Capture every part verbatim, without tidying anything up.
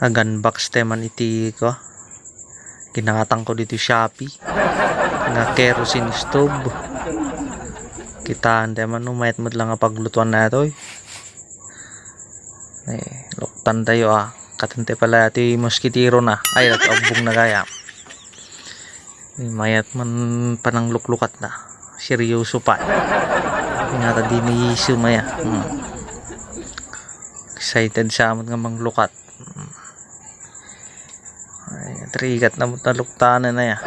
Nag-unbox tayo man iti ko. Ginatang ko dito Shopee. Nga kerosene stove. Kitaan tayo man, no, mayat met lang nga paglutuan na ito, eh. Eh, luktan tayo, ah. Katante pala iti moskitero na. Ay, ito, abbong na gaya. Mayat man panangluklukatna. Seryoso pa. Nga ta di ni sumaya. Hmm. Excited sa amin nga manglukat. Hmm. Ay, trigat na mo taluktanan na ya.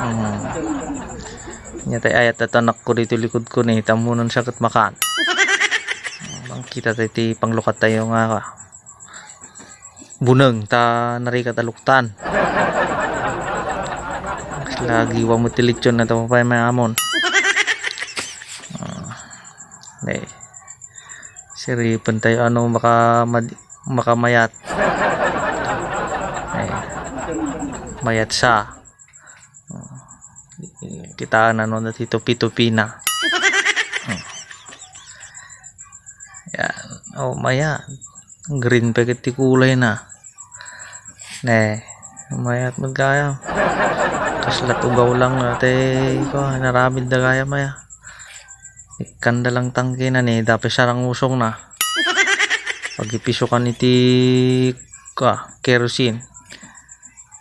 Ah, hmm. Nya tay ayat at anak ko dito likod ko ni, tamunan siya ket makan. Bangkita tayo ti panglukat tayo nga ka. Buneng ta narigat a luktan. Lagi wa mo ti lechon na tapapay may amon. Ah, eh. Siripen tayo ano maka, makamayat. Eh. Mayat sa. Oh. Kita na no, dati tupi-tupi na. Hmm. Yan. Oh, maya. Green pa ket ti kulay na. Ne, mayat met gayam. Kasla tugaw lang, ate, ko, naramid da gayam, aya. Ikkanda lang tangke na ni, dapat sarang usong na. Pagipisukan iti, ka, kerosene.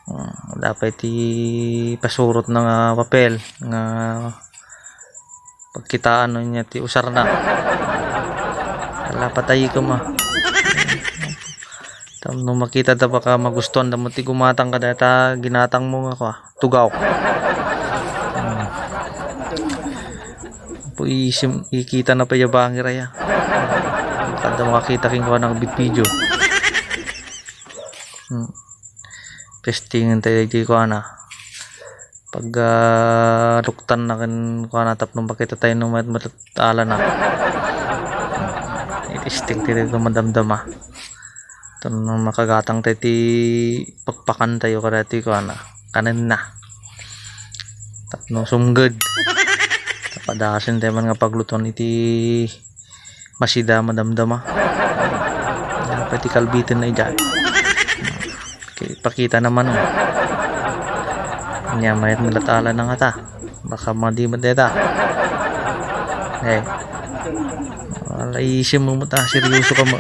Hmm, dapat iti pasurot na nga papel nga pagkitaan no niya ti usar na. Ala, patay ko ma. Tapno makita ta baka magustuhan da mo ti gumatang ka data ginatang mo nga kwa. Tugaw. Hmm. Apo, isim, ikita na pa ya bangir aya. Kada makakita king kwa ng video. Hmm. Testingan tayo di kwa na. Pag, ah, luktan na ken kwa na tapno makita tayo no mayat met ala na. Hmm. Itesting tayo madamdama. Tapno makagatang tayo ti pakpakan tayo kada ti kwa na. Kanen na. Tapno sumged. Tapadasen tayo man nga paglutuan iti masida madamdama. Dapat ti kalbiten na ijay. Okay, pakita naman nga. Nya, mayat malatala na nga ta. Baka madi mo deta. Eh. Wala isim mo ta. Seryoso ka mo.